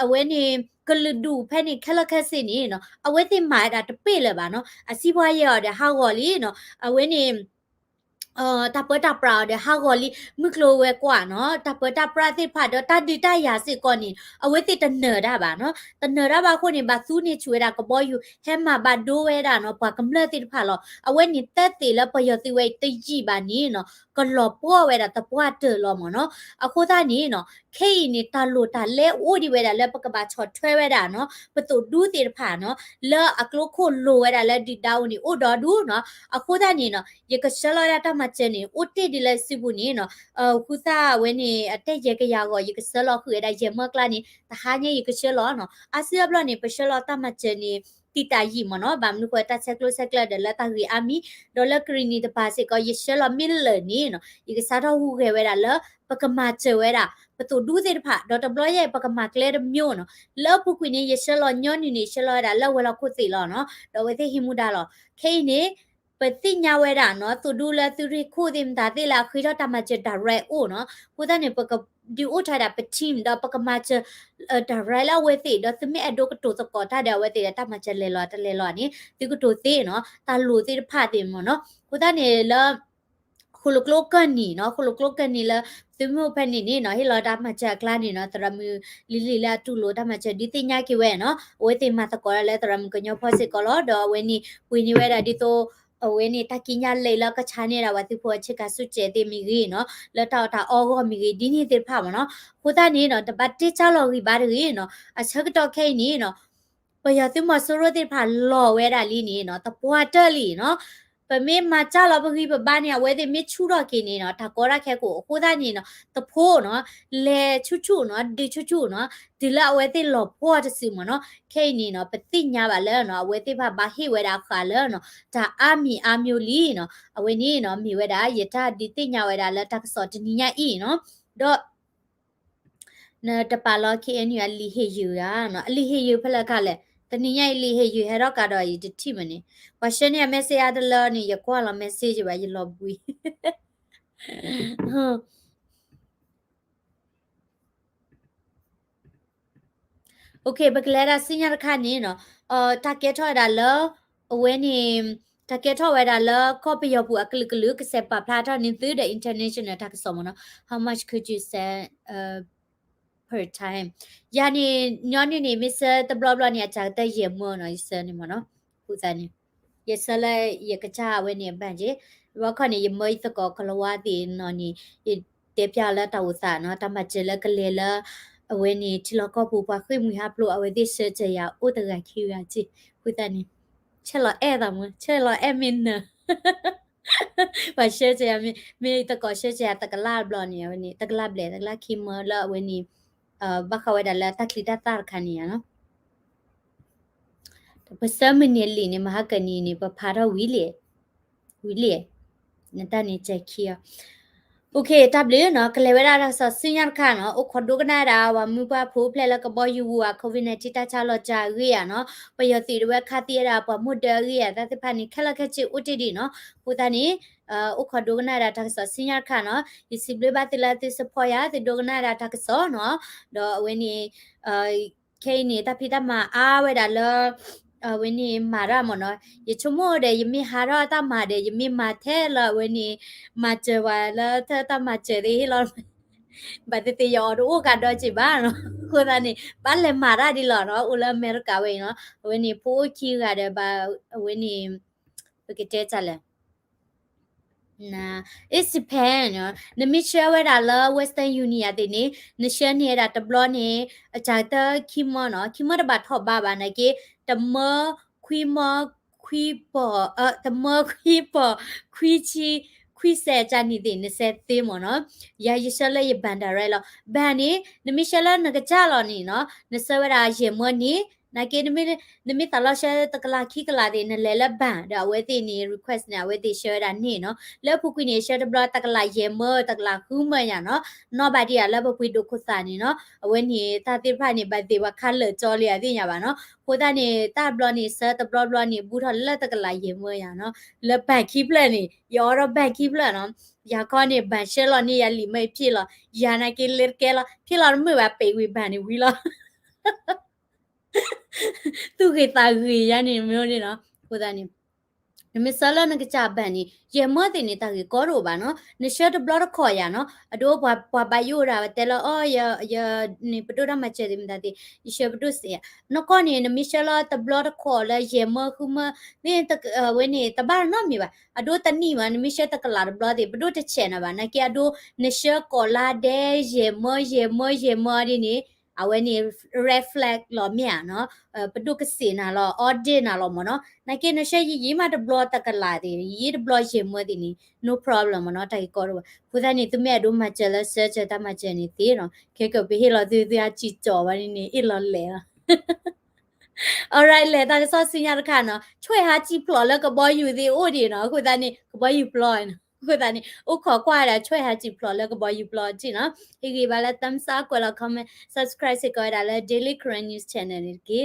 အဝဲန့ၣ် ကလုာ်ဒူၣ်ဖဲန့ၣ် ခဲလၢာ်ခဲဆ့န့ၣ်နီၤ အဝဲသ့ၣ်မၤဝဲဒၣ်တပ့ၢ်လၢၤဘၣ်နီၤ အစံးပှၤယဲၢ်အီၤဒီးဟးဂီၤလံနီၤ အဝဲန့ၣ် တၢ်ပၢတၢ်ပြးအီၤဒီးဟးဂီၤလံ မုၢ်ကျိၤဝဲၤကွာ်နီၤ တၢ်ပၢတၢ်ပြးသ့ၣ်တဖၣ်ဒီးတၢ်ဒုးတၢ်ယၤစ့ၢ်ကီးန့ၣ် အဝဲသ့ၣ်တနၢၤတၢ်ဘၣ်နီၤ တနၢၤတၢ်ဘၣ်အဃိန့ၣ် ဘၣ်သူန့ၢ်ဆူၣ်ဝဲဒၣ်ကဘီယူၤ ဟဲမၤဘၣ်ဒိဝဲဒၣ်နီၤ ပှၤကမျၢၢ်သ့ၣ်တဖၣ်လီၤ အဝဲန့ၣ်သၢသ့ၣ်လၢပယီၤသုးဝဲအံၤတယံာ်ဘၣ်န့ၣ်နီၤ ကလီၤပှီၢ်ဝဲဒၣ်သပှၢ်တၢၢ်လီၤမ့ၢ်နီၤ အဃိသတးန့ၣ်နီၤ ခဲအံၤန့ၣ် တၢ်လိၣ်တၢ်လဲအိၣ်ဒံးဝဲဒၣ်လၢပကဘၣ်ဆီၣ်ထွဲဝဲဒၣ်နီၤ ပသိၣ်ဒူသ့ၣ်တဖၣ်နီၤ လၢအကျိခိၣ်လိၤဝဲဒၣ်လၢဒုၣ်ဒါအိၣ်န့ၣ် အိၣ်ဒီဒူၣ်နီၤ အဃိသတးန့ၣ်နီၤ ယကဆှၢလီၤဝဲဒၣ်တၢ်မၤစၢၤန့ၣ် အိၣ်တ့ၢ်ဒ်လဲၣ်စုပူၤန့ၣ်နီၤ ဃုသၣ်ဝဲန့ၣ် အတဲယဲၢ်ကယၤဂီၢ် ယကဆှၢလီၤဃုာ်ဝဲဒၣ်ယဲၢ်မၢကျါန့ၣ် တဟါညါယကဆှၢလီၤနီၤ အါစုအါဘျီန့ၣ် ပဆှၢလီၤတၢ်မၤစၢၤန့ၣ် တံာ်တာ်ယံာ်မ့ၢ်နီၤ ဘၣ်မနုၤဃိတၢ်ဆဲးကျိးဆဲးကျၢဒီးလၢတၢ်ဂ့ၢ်အါမံၤ ဒီးလၢကရံၣ်နံၤတပၤစ့ၢ်ကီး ယဆှၢလီၤမ့ၢ်လၢာ်န့ၣ်နီၤ ယကစးထီၣ်ဟူးဂဲၤဝဲဒၣ်လၢ ပကမၤစၢၤဝဲဒၣ် ပသိၣ်ဒူသ့ၣ်တဖၣ် ဒီးတဘျီယဲၢ် ပကမၤကျဲတမျိုးနီၤ လၢအပူၤကွံာ်န့ၣ် ယဆှၢလီၤညီနုၢ်န့ၣ် ယဆှၢလီၤဝဲဒၣ်လၢဝဲၤလီၢ်ခိၣ်သ့ၣ်လီၤနီၤ ဒီးအဝဲသ့ၣ်ဟံးမူဒါလီၤ ခဲအံၤန့ၣ် ပသ့ၣ်ညါဝဲဒၣ်နီၤ သိၣ်ဒူလၢသုးရ့ၣ်ခိၣ်သ့ၣ်မတၤသ့ၣ်လၢအဃ့ထီၣ်တၢ်မၤစၢၤ direct အိၣ်နီၤ အဃိသတးန့ၣ် ပကဒုးအိၣ်ထီၣ်ဝဲဒၣ်ပ team ဒီးပကမၤစၢၤ direct လၢအဝဲသ့ၣ် ဒီးသုမ့ၢ်အဲၣ်ဒိးကတိၤသကိးတၢ်ဒီးအဝဲသ့ၣ်ဒီး တၢ်မၤစၢၤလဲၤလီၤတလဲၤလီၤန့ၣ် သုကတိၤသ့နီၤ တၢ်လိၣ်သ့ၣ်တဖၣ်သ့ၣ်မ့ၢ်နီၤ အဃိသတးန့ၣ်လၢ ဃိၣ်လိာ်ကျိကၢၢ်နံၤနီၤ ဃိၣ်လိာ်ကျိကၢၢ်နံၤလၢ သုမ့ၢ်အိၣ်ဖဲန့ၣ်န့ၣ်နီၤ ဟ့ၣ်လီၤတၢ်မၤစၢၤအကျါန့ၣ်နီၤ သရၣ်မုၣ်လံၤလံၤလၢအတူၢ်လိာ်တၢ်မၤစၢၤဒုးသ့ၣ်ညါက့ၤဝဲနီၤ အဝဲသ့ၣ်မၤသကိးဒၣ်လၢသရၣ်မုၣ်ကညီဖိစ့ၢ်ကီးလီၤ ဒီးအဝဲန့ၣ် ပှ့ၤန့ၢ်ဝဲဒၣ်ဒ်သိး အဝဲန့ၣ် တၢ်ကံးညာ်လဲၢ်လၢကဆါန့ၢ်ဒၣ်ပှၤသုးဖိအဆ့ကၤဆူၣ်စဲးသ့ၣ်မ့ၢ်ဂ့ၤနီၤ လၢတၢ်အီၣ်တၢ်အီဂီၢ်မ့ၢ်ဂ့ၤ ဒ်န့ၣ်သ့ၣ်တဖၣ်မ့ၢ်နီၤ အဃိသတးန့ၣ်နီၤ တဘၣ်တ့ၢ်ကၢ်လီၤဂံၢ်ဘါတဂ့ၤနီၤ အဆၢကတီၢ်ခဲအံၤန့ၣ်နီၤ ပယီၤသုးမီၤစိရိၤသ့ၣ်တဖၣ်လီၤဝဲဒၣ်လံန့ၣ်နီၤ သပှၢ်တၢၢ်လံနီၤ ပမ့ၢ်မၤကၢ်လီၤပဂံၢ်ပဘါန့ၣ် အဝဲသ့ၣ်မ့ၢ်ဆူၣ်ထီၣ်က့ၤန့ၣ်နီၤ တၢ်ကီတၢ်ခဲကိး အဃိသတးန့ၣ်နီၤ သဖိနီၤ လဲၤဆူၣ်ဆူၣ်နီၤ ဒုးဆူၣ်ဆူၣ်နီၤ တုၤလၢအဝဲသ့ၣ်လီၤပှီၢ်တစုမ့ၢ်နီၤ ခဲအံၤန့ၣ်နီၤ ပသ့ၣ်ညါဘၣ်လၢနီၤ အဝဲသ့ၣ်တဖၣ်ဘၣ်ဟ့ၣ်ဝဲဒၣ်ဃာ်လၢနီၤ တၢ်အါမံၤအါမျိၤလံနီၤ အဝဲန့ၣ်နီၤ မ့ၢ်ဝဲဒၣ် ယတၢ်ဒုးသ့ၣ်ညါဝဲဒၣ်လၢတၢ်ကစီၣ်တနံၤညါအံၤနီၤ ဒီး နတပာ်လီၤ KNU အလံာ်ဟ့ၣ်ယုၢ်ဧါနီၤ အလံာ်ဟ့ၣ်ယုၢ်ဖဲလဲၣ်ခါလဲၣ် တနံၤညါအံၤလံာ်ဟ့ၣ်ယုၢ်ဟဲထီၣ်ကဒီးအံၤတထံၣ်မ့ၢ်န့ၣ် ပှၤဆှၢန့ၢ်အ message အါတလၢန့ၣ် ယကွၢ်လီၤ message ဘၣ် ယလီၤဘှံး OK ပကလဲၤဒၣ်ဆူညါတခါန့ၣ်နီၤ တၢ်ကဲထီၣ်ဝဲဒၣ်လၢ အဝဲန့ၣ် တၢ်ကဲထီၣ်ဝဲဒၣ်လၢကီၢ်ပယီၤပူၤအကလုာ်ကလုာ် ကစဲးပာ်ဖျါထီၣ်န့ၢ်သုဒီး international တၢ်ကစီၣ်မ့ၢ်နီၤ How much could you send per time ယၤန့ၣ် ညီနုၢ်န့ၣ် မ့ၢ်ဆှၢတဘျီဘျီန့ၣ် အစှၤကတၢၢ်ယဲၢ်မၢနီၤ ယဆှၢန့ၣ်မ့ၢ်နီၤ အဃိသတးန့ၣ် ယဆၢလၢယကစၢ်အဝဲန့ၣ်အဘၣ်က့, ဘၣ်ခီန့ၣ် ယမၢယသကိးကလၤဝါသ့ၣ်နီၤန့ၣ် ယတဲပျးလၢတၢ်အိၣ်သးနီၤ တၢ်မၤစၢၤလၢကလဲၤလၢ အဝဲန့ၣ် ထံလီၢ်ကီၢ်ပူၤ ပှၤဃ့ၢ်မှံဟးဖျိး အဝဲသ့ၣ်ဆှၢစၢၤယၤအိၣ်တဂၤခံဂၤက့, အဃိသတးန့ၣ် ဆဲးလီၤအဲၣ်သးမး ဆဲးလီၤအဲၣ်မ့ၢ်နၢၤ ပှၤဆှၢစၢၤယၤ မ့ၢ်ယသကိးဆှၢစၢၤယၤတကလးဘျီန့ၣ် အဝဲန့ၣ် တကလးဘျဲၣ် တကလးခံမၢလၢအဝဲန့ၣ် ဘၣ်ဃးဝဲဒၣ်လၢတၢ်ချံတၢ်သၣ်တခါန့ၣ်ယါနီၤ ပဆၢမုၢ်နံၤလံာ်န့ၣ် မဟါကနံၤန့ၣ် ပဖးထီၣ်ဝံၤလံ, ဝံၤလံ, နတၢ်န့ၣ်စဲၤခံအီၤ, အိၣ်ခ့ တၢ်ဘျုးနီၤ ကလဲၤဝဲဒၣ်တၢ်ကစီၣ်ဆူညါတခါနီၤ အိၣ်ခိးဒိကနၣ်ဝဲဒၣ် ပှၤမုၢ်ပှၢ်ဖိဖျဲၣ်လၢကဘီယူၤပူၤ COVID nineteen တၢ်ဆါလီၤစှၤအဂ့ၢ်ယါနီၤ ပယီၤသုးဒၣ်ဝဲခးသံဝဲဒၣ်ပှၤမိၢ်ဒၢအဂ့ၢ်ယါ တၢ်သ့ၣ်တဖၣ်န့ၣ် ခဲလၢာ်ခဲဆ့အိၣ်တ့ၢ်ဒံးနီၤ အဃိသတးန့ၣ် အိၣ်ခိးဒိကနၣ်ဝဲဒၣ်တၢ်ကစီၣ်ဆူညါတခါနီၤ ယစံးဘျုးဘၣ်သုလၢသု support ယၤ သုဒိကနၣ်ဝဲဒၣ်တၢ်ကစီၣ်နီၤ ဒီးအဝဲန့ၣ် ခဲအံၤန့ၣ် တၢ်ဖံးတၢ်မၤအါဝဲဒၣ်လၢ အဝဲန့ၣ်မၤတၢ်မ့ၢ်နီၤ ယဆိကမိၣ်ဒီး ယမ့ၢ်ဟးထီၣ်တၢ်မၤဒီး ယမ့ၢ်မၤထဲလၢအဝဲန့ၣ် မၤစၢၤဝဲလၢတၢ်မၤစၢၤသ့ၣ်ဟ့ၣ်လီၤ ဘၣ်သ့ၣ်သ့ၣ်ယအီၤတအိၣ်ကဒီးက့ၤဘၣ်နီၤ အဃိသတးန့ၣ် ဘၣ်လဲၤမၤတၢ်ဒ်လီၤနီၤ အိၣ်လၢအမဲရကၤဝဲအံၤနီၤ အဝဲန့ၣ် ဖိအိၣ်ခံဂၤဒီးဘၣ် အဝဲန့ၣ် ပကတဲတၢ်လဲၣ် It depend နီၤ နမ့ၢ်ဆှၢဝဲဒၣ်လၢ Western Union သ့ၣ်န့ၣ် နဆှၢန့ၢ်ဝဲဒၣ်တဘျီန့ၣ် အစှၤတၢခံမၢနီၤ ခံမၢတဘၣ်ထီၣ်ဘးဘၣ်နာ်က့ တမၢ ခွံမၢ ခွံပီၢ် တမၢခွံပီၢ် ခွံဆံ ခွံစဲးအစှၤန့ၣ်သ့ၣ် နဆှၢသ့မ့ၢ်နီၤ ယၤယဆှၢလၢယ bank direct လီၤ bank န့ၣ် နမ့ၢ်ဆှၢလၢနကစၢ်လီၤန့ၣ်နီၤ နဆှၢဝဲဒၣ်ယဲၢ်မၢန့ၣ် နာ်က့ နမ့ၢ်သးလီဆှၢတကလးခံကလးသ့ၣ် နလဲၤလၢ bank ဒီးအဝဲသ့ၣ်န့ၣ် request န့ၣ် အဝဲသ့ၣ်ဆှၢဝဲဒၣ်န့ၣ်နီၤ လၢအပူၤကွံာ်န့ၣ် ဆှၢတဘျီတကလးယဲၢ်မၢ တကလးဃုမၢယါနီၤ နီၢ်ဘၣ်ဒံးယၤလၢပပှ့ၤဒိၣ်ခိၣ်သၣ်န့ၣ်နီၤ အဝဲန့ၣ် တၢ်သ့ၣ်တဖၣ်န့ၣ် ဘၣ်သ့ၣ်ပှၤခးလၢာ်ကၠီလံအသ့ၣ်ညါဘၣ်နီၤ အဃိသတးန့ၣ် တၢ်ဘျီန့ၣ် ဆှၢတဘျီဘျီန့ၣ် ဘူးထီၣ်လၢတကလးယဲၢ်မၢယါနီၤ လၢ bank ခံဖျၢၣ်န့ၣ် ယအိးထီၣ် bank ခံဖျၢၣ်နီၤ ယၤခီန့ၣ် bank ဆှၢလီၤန့ၢ်ယၤလံာ်မၢအံၤဖျ့လီၤ ယၤနာ်က့လဲၤတကဲလီၤ ဖျ့လီၤတမုာ်ဘၣ် ပ့ၤဝံၤ bank န့ၣ်ဝံၤလီၤ သူၣ်ဂ့ၤသးဂ့ၤယါန့ၣ်မ့ၢ်န့ၣ်နီၤ အဃိသတးန့ၣ် နမ့ၢ်ဆှၢလၢနကစၢ် bank န့ၣ် ယဲၢ်မၢသ့ၣ်န့ၣ် တၢ်ဂ့ၢ်ကီတအိၣ်ဘၣ်နီၤ နဆှၢတဘျီတခီၣ်ယါနီၤ အဒိပှၤဘၣ်ယိၣ်ဒၣ်ဝဲတဲလၢ အီ ယ ယန့ၣ် ပဒိၣ်တၢ်မၤစၢၤသ့ၣ်မတၤသ့ၣ် ယဆှၢပဒိၣ်စ့ယါ နီၢ်ကီၢ်န့ၣ် နမ့ၢ်ဆှၢလၢတဘျီတခီၣ်လၢယဲၢ်မၢဃုမၢ မ့ၢ်ဝဲန့ၣ် တဘၣ်နီတမံၤဘၣ် အဒိတနံၣ်ဘၣ် နမ့ၢ်ဆှၢတကလးတဘျီသ့ၣ် ပဒိၣ်တဆဲးနၤဘၣ် နာ်က့အဒိ နဆှၢကိးလါဒဲး ယဲၢ်မၢ ယဲၢ်မၢ ယဲၢ်မၢဒ်န့ၣ် အဝဲန့ၣ် red flag လီၤမ့ၢ်ဧါနီၤ ပဒိၣ်ကစ့းနၤလီၤ audit နၤလီၤမ့ၢ်နီၤ နာ်က့နဆှၢယံာ်ယံာ်မးတဘျီတကလးသ့ၣ် ယံာ်တဘျီယဲၢ်မၢသ့ၣ်န့ၣ် no problem မ့ၢ်နီၤ တၢ်ဂ့ၢ်ကီတအိၣ်ဘၣ် အဃိသတးန့ၣ် သုမ့ၢ်အဲၣ်ဒိးမၤစၢၤလၢ search တၢ်မၤစၢၤန့ၣ်သ့နီၤ ခဲကၢ်ပဟ့ၣ်လီၤသု သုဟးစံၣ်ကၠီၤဝဲန့ၣ် အ့ၣ်လီၤလဲၣ်လီၤ alright လဲၤတၢ်ကစီၣ်ဆူညါတခါနီၤ ဆွဲၣ်ဟးစံၣ်ဖျိးလၢကဘီယူၤသ့ၣ်အိၣ်ဒံးနီၤ အဃိသတးန့ၣ် ကဘီယူၤပျီနီၤ အဃိသတးန့ၣ် အိၣ်ခိးကွၢ်ဝဲဒၣ် ဆွဲၣ်ဟးစံၣ်ဖျိးလၢကဘီယူၤပျီထံၣ်နီၤ ဟ့ၣ်ဂံၢ်ဘါလၢ thumbs up ကွဲးလီၤ comment subscribe စ့ၢ်ကီးဝဲဒၣ်လၢ Daily Karen News Channel န့ၣ်တက့ၢ်.